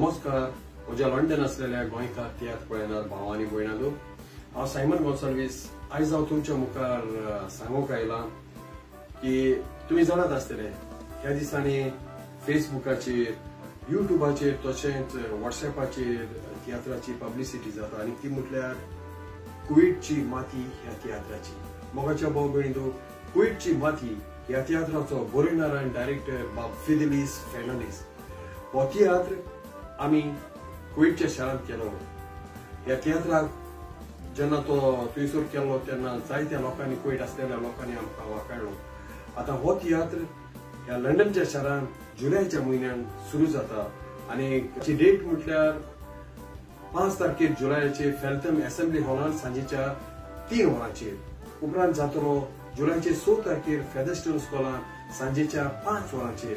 नमस्कार म्हज्या लंडन असलेल्या गोंयकार तियात्र पळयणार भाव आनी भयणांनो, हांव सायमन गोन्साल्वीस. आयज हांव तुमच्या मुखार सांगूंक आयलां की तुमी जाणात आसतले ह्या दिसांनी फेसबुकाचेर, युट्यूबाचेर तशेंच व्हॉट्सएपाचेर तियात्राची पब्लिसिटी जाता आनी ती म्हटल्यार कुवेटची माती ह्या तियात्राची. मोगाच्या भाव भयणींनो, कुवेटची माती ह्या तियात्राचो बरयणार आनी डायरेक्टर बाब फिदेलीस फेर्नांडीस. हो तियात्र आमी कुवेटच्या शारांत केलो. ह्या तियात्राक जेन्ना तो थंयसर केलो तेन्ना जायत्या लोकांनी, कुवेट आसलेल्या लोकांनी आमकां वाकाडलो. आतां हो तियात्र ह्या लंडनच्या शारांत जुलयाच्या म्हयन्यान सुरू जाता आनी ताची डेट म्हटल्यार 5 तारखेर जुलयाचेर फेल्थम एसेंब्ली हॉलांत सांजेच्या 3 वरांचेर. उपरांत जातलो जुलयाचे 6 तारखेर फेदरस्टोन स्कॉलांत सांजेच्या 5 वरांचेर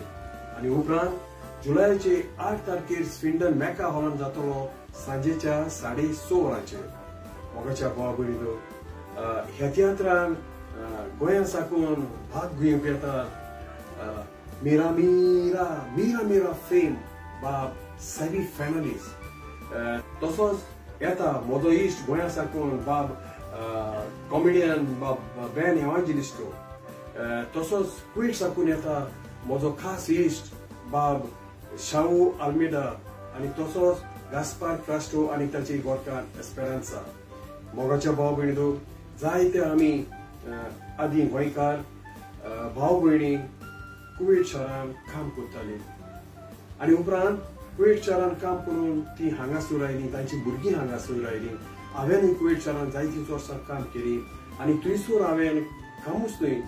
आनी उपरांत जुलयाचे 8 तारखेर स्विंडन मॅका हॉलांत जातलो सांजेच्या 6:30 वरांचेर. मोगाच्या भाव भयणींनो, ह्या तियात्रान गोंया साकून भाग घेवंक येतात मीरा मीरा मीरा मीरा फेम बाब सॅवी फेर्नांडीस, तसोच येता म्हजो इश्ट गोंया साकून बाब कॉमेडियन बाब बेन एवांजेलिस्टो, तसोच कुवेट साकून येता म्हजो खास इश्ट बाब शाहू आल्मेडा आनी तसोच गास्पार क्रास्टो आनी ताची गोरकार एस्पेरांसा. मोगाच्या भाव भयणींनो, जायते आमी आदीं गोंयकार भाव भयणी कुवेट शारांत काम करताली आनी उपरांत कुवेट शारांत काम करून ती हांगासर आयली, तांची भुरगीं हांगासर आयलीं. हांवें कुवेट शारांत जायतीं वर्सां काम केली आनी थंयसर हांवें कामूच न्हय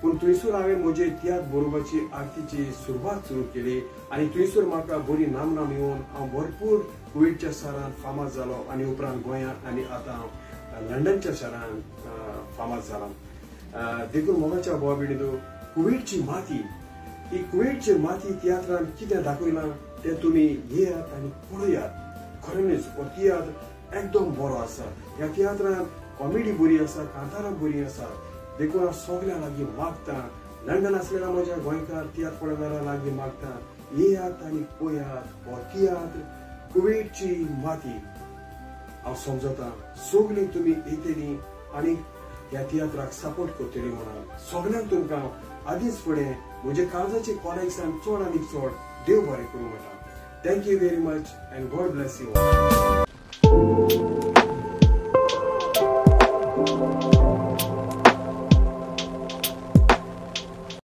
पूण थंयसर हांवें म्हजे तियात्र बरोवपाची आर्तीची सुरवात सुरू केली आनी थंयसर म्हाका बरी नामना मेळून हांव भरपूर कुवेटच्या शारांत फामाद जालो आनी उपरांत गोंयांत आनी आतां हांव लंडनच्या शारांत फामाद जाला. देखून मोगाच्या भाव भयणींनो, कुवेटची माती ही कुवेटची माती तियात्रान कितें दाखयलां तें तुमी येयात आनी पळयात. खऱ्यांनीच हो तियात्र एकदम बरो आसा. ह्या तियात्रान कॉमेडी बरी आसा, कांतारां बरी आसा. देखून हांव सगळ्यां लागीं मागता, लंडन आसलेल्या म्हज्या गोंयकार तियात्र पळयणाऱ्यां लागीं मागता, येयात आनी पळयात हो तियात्र कुवेटची माती. हांव समजता सगळीं तुमी येतलीं आनी ह्या तियात्राक सपोर्ट करतली म्हणून सगळ्यांक तुमकां आदींच फुडें म्हज्या काळजाचे कॉलेक्सान चड आनी चड देव बरें करूं म्हणटा. Thank you very much and God bless you all.